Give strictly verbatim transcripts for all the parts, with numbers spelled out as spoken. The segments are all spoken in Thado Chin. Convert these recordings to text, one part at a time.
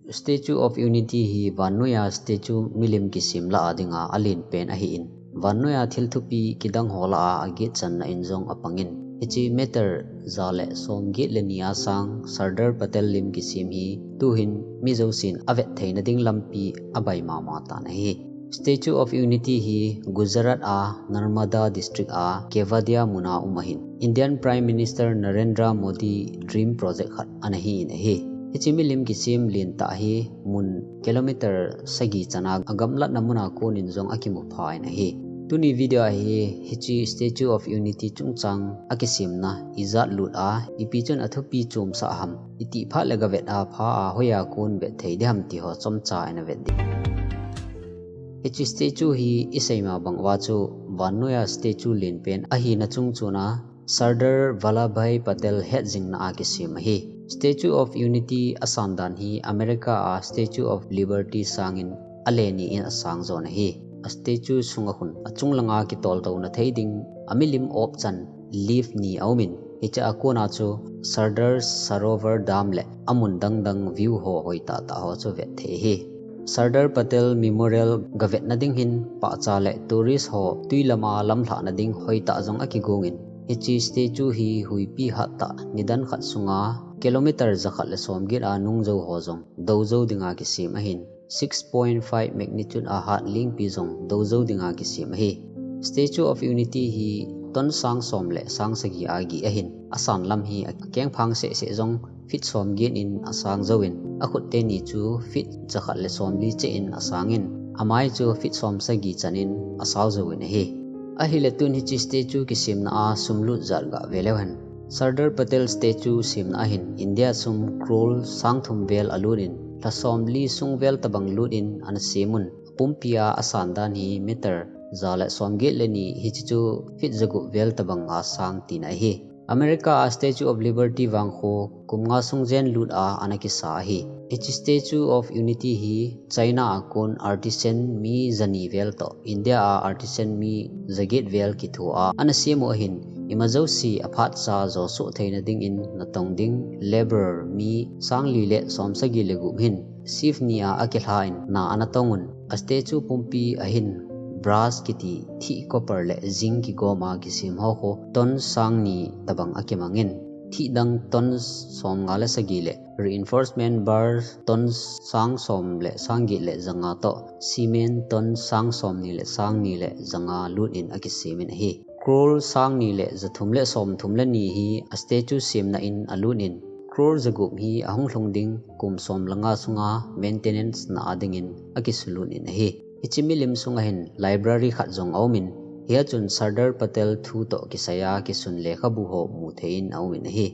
Statue of Unity hi vannoiya statue milim kisim lah a dinga alen pen ahin, vannoiya thil thupi kidang ho lah a agetchanna in jong apangin, hiche meter ja le som get le ni a sang Sardar Patel lim kisim hi tuhin mi jousen avet theina ding lampi abai mama tan ahi. Statue of Unity hi Gujarat a Narmada District a Kevadia muna um ahin, Indian Prime Minister Narendra Modi dream project khat ana hi in ahi. Hiche milim kisim lentah hi mun kilometer sagi chana agamlatna muna konin jong akimu pha in ahi. Tuni video a hi hiche Statue of Unity chungchang akisimna ijat lut a, ipi chun athupi chomsah ham, iti phat le gavet a pha a hoiya kon vet thei diham ti ho chomcha ina vet ding. Hiche statue hi iseima bang uva chu vannoiya statue lenpen ahina chungchon a Sardar Vallabhbhai Patel hetjingna a kisem ahi. Statue of Unity asan dan hi America a Statue of Liberty sangin ale ni in asang jon ahi. A statue sunga khun achung langa kitoltouna thei ding amilim op chan leaf ni aumin, hiche a kona chu Sardar Sarovar Dam le amun dangdang view ho hoitah tah ho chu vet thei ahi. Sardar Patel Memorial gavetna ding hin pahcha le tourist ho tui lama lamlhahna ding hoitah jong akigongin, hiche statue hi huipi hattah nidan khat sunga kilometer jakhat le som get a nungjou ho jong doujou dinga kisem ahin, six point five magnitude a hat lingpi jong doujou dinga kisem ahi. Statue of Unity hi ton sang som le sang sagi a gih ahin, asan lam hi akengphang sehseh jong feet som get in asang jouvin, akhut teni chu feet jakhat le som li cheh in asangin, amai chu feet som sagi chanin asao jouvin ahi. Ahile tun hiche statue kisemna a sum lut jat gave leu hen. Sardar Patel statue semna ahin India sum crore sang thum vel alut in, lha som li sung vel tabang lut in ana semun, apumpi a asan dan hi meter ja le som get le ni, hiche chu feet jagup vel tabang a sang tina ahi. America a Statue of Liberty vangkho kum nga sung jen lut a ana kisa ahi. Hiche Statue of Unity hi China a kon artisan mi jani vel toh India a artisan mi jaget vel kitho a ana sem u ahin, ima jouse aphatcha josoh theina dingin natong ding labour mi sang li le som sagi le gup hin shift ni a akilha in na ana tong un, a statue pumpi ahin brass kiti thih copper le zinc kigom a kisem ho kho ton sang ni tabang akimangin, thih dang ton som nga le sagi le reinforcement bar ton sang som le sang get le ja nga toh, cement ton sang som ni le sang ni le ja nga lut in akisemin ahi. Crore sang ni le ja thum le som thum le ni hi a statue semna in alut in, crore ja gup hi ahung lhung ding kum som le nga sunga maintenance na a dingin akisulut in ahi. Hiche milim sunga hin library khat jong aumin, hia chun Sardar Patel thu toh kisaiya kisun lekhabu ho mu thei in aumin ahi.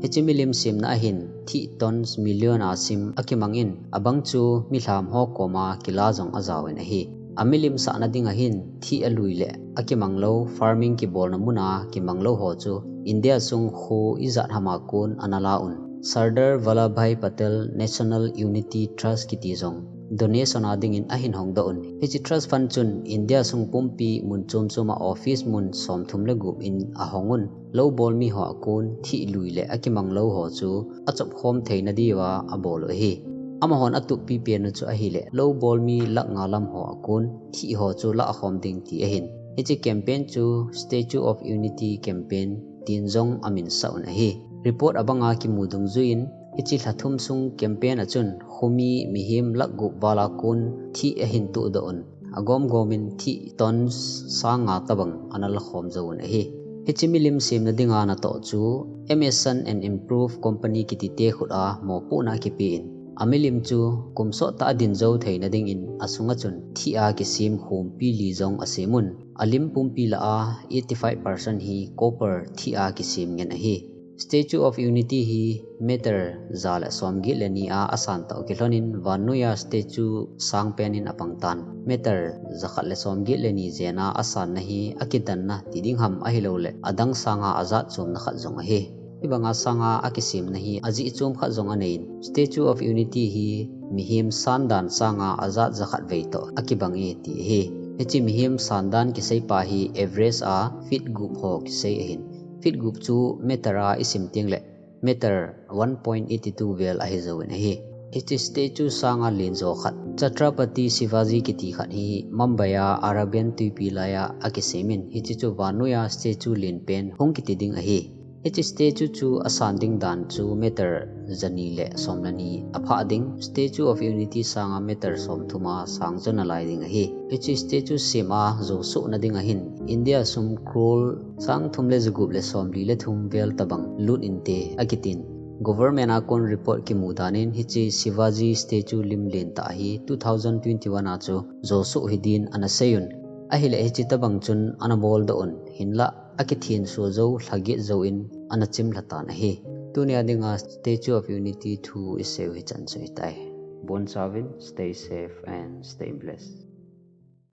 Hiche milim semna ahin thih tons million a sim akimangin, abang chu milham ho koma kila jong ajaovin ahi. Amilim sahna ding ahin thih alui le akimang lou farming kibolna muna kimang lou ho chu India sung kho ijat hama kon ana la un. Sardar Vallabhbhai Patel National Unity Trust kiti jong donation a dingin ahin hongdoh un. Hiche trust fund chun India sung pumpi mun chom choma office mun som thum le gup in ahong un. Lou bol mi ho a kon thih lui le akimang lou ho chu achop khom theina diuva abol u ahi. Amahon atup pipen u chu ahile lou bol mi lakh nga lam ho a kon thih ho chu lah khom ding ti ahin. Hiche campaign chu Statue of Unity campaign tin jong amin sah un ahi. Report abanga kimu dungjuiyin, hiche lha thum sung campaign a chun khomi mihem lakh gup val a kon thih ahin tohdoh un. Agom gomin thih tons sang nga tabang ana lakhom jou un ahi. Hiche milim semna dinga natoh chu Mason and Improve Company kiti te khut a mopohna akipe in, amilim chu kum sottah a din jou theina dingin asunga chun thih a kisem khompi li jong asem un. Alim pumpi lah a eighty five percent hi copper thih a kisem ngen ahi. Statue of Unity hi meter ja le som get le ni a asan tah u kilhonin vannoiya statue sang pen in apang tan. Meter ja khat le som get le ni jen a asanna hi akidanna ti ding ham ahilouleh adang sanga ajat chomna khat jong ahi. Hibanga sanga akisemna hi ajeh chom khat jong anei in, Statue of Unity hi mihem san dan sanga ajat ja khat vei toh akibang e ti ahi. Hiche mihem san dan kisei pa hi Everest a feet gup ho kisei ahin. Feet gup chu meter a isim teng le meter one point eighty two vel ahi jouvin ahi. Hiche statue sanga len jo khat, Chhatrapati Shivaji kiti khat hi Mumbai a Arabian tuipi laiya akisemin, hiche chu vannoiya statue len pen hung kiti ding ahi. Hiche statue chu asan ding dan chu meter jani le som le ni aphah ding. Statue of Unity sanga meter som thum a sang jo nalai ding ahi. Hiche statue sem a josoh na ding ahin India sum crore sang thum le jagup le som li le thum vel tabang lut inte akitin. Government a kon report kimu danin hiche Shivaji statue lim len tah hi two thousand twenty-one a chu josoh hidin ana seiyun. Ahile hiche tabang chun ana bol doh un, hinlah akithin so jo, lhagit jo in ana chimlha tan ahi. Tunia dinga Statue of Unity thu iseiyu hichan chu hitai. Bonchauvin, stay safe and stay blessed.